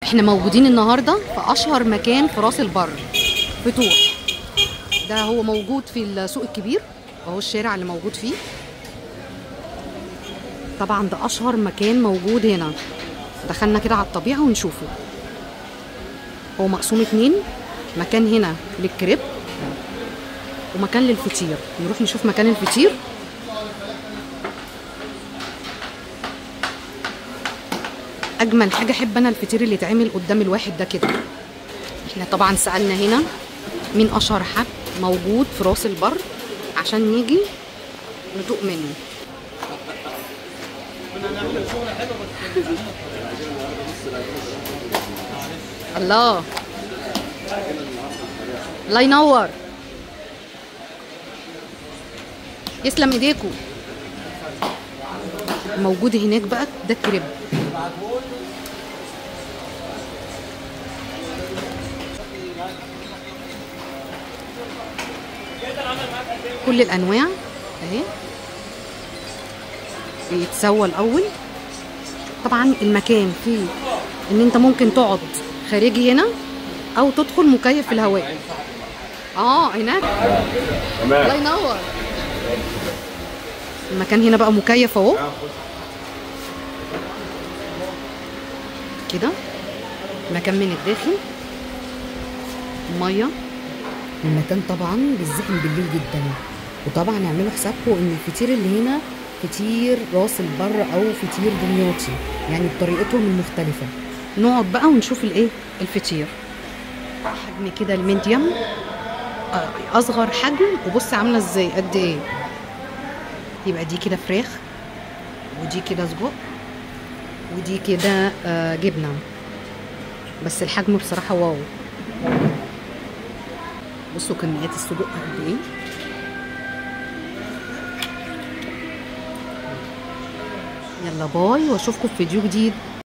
احنا موجودين النهارده في اشهر مكان في راس البر، فتوح. ده هو موجود في السوق الكبير، اهو الشارع اللي موجود فيه. طبعا ده اشهر مكان موجود هنا. دخلنا كده على الطبيعة ونشوفه. هو مقسوم اتنين، مكان هنا للكريب ومكان للفطير. نروح نشوف مكان الفطير. اجمل حاجة احب انا الفطير اللي يتعمل قدام الواحد ده كده. احنا طبعا سالنا هنا مين اشهر حد موجود في راس البر عشان نيجي ندوق منه. الله الله ينور، يسلم ايديكم. موجود هناك بقى ده الكريب. كل الانواع اهي بيتسوى الاول. طبعا المكان فيه ان انت ممكن تقعد خارجي هنا او تدخل مكيف في الهواء. هناك الله ينور. المكان هنا بقى مكيف اهو كده، مكان من الداخل، مية. المكان طبعا بيزحم بالليل جدا، وطبعا اعملوا حسابكم ان الفطير اللي هنا فطير راس البر او فطير دمياطي، يعني بطريقتهم المختلفة. نقعد بقى ونشوف الايه الفطير. حجم كده ال medium، اصغر حجم، وبص عامله ازاي قد ايه. يبقى دي كده فراخ، ودي كده سجق، ودي كده جبنه. بس الحجم بصراحة wow. بصوا كميات السجق قد ايه. يلا bye، واشوفكم في فيديو جديد.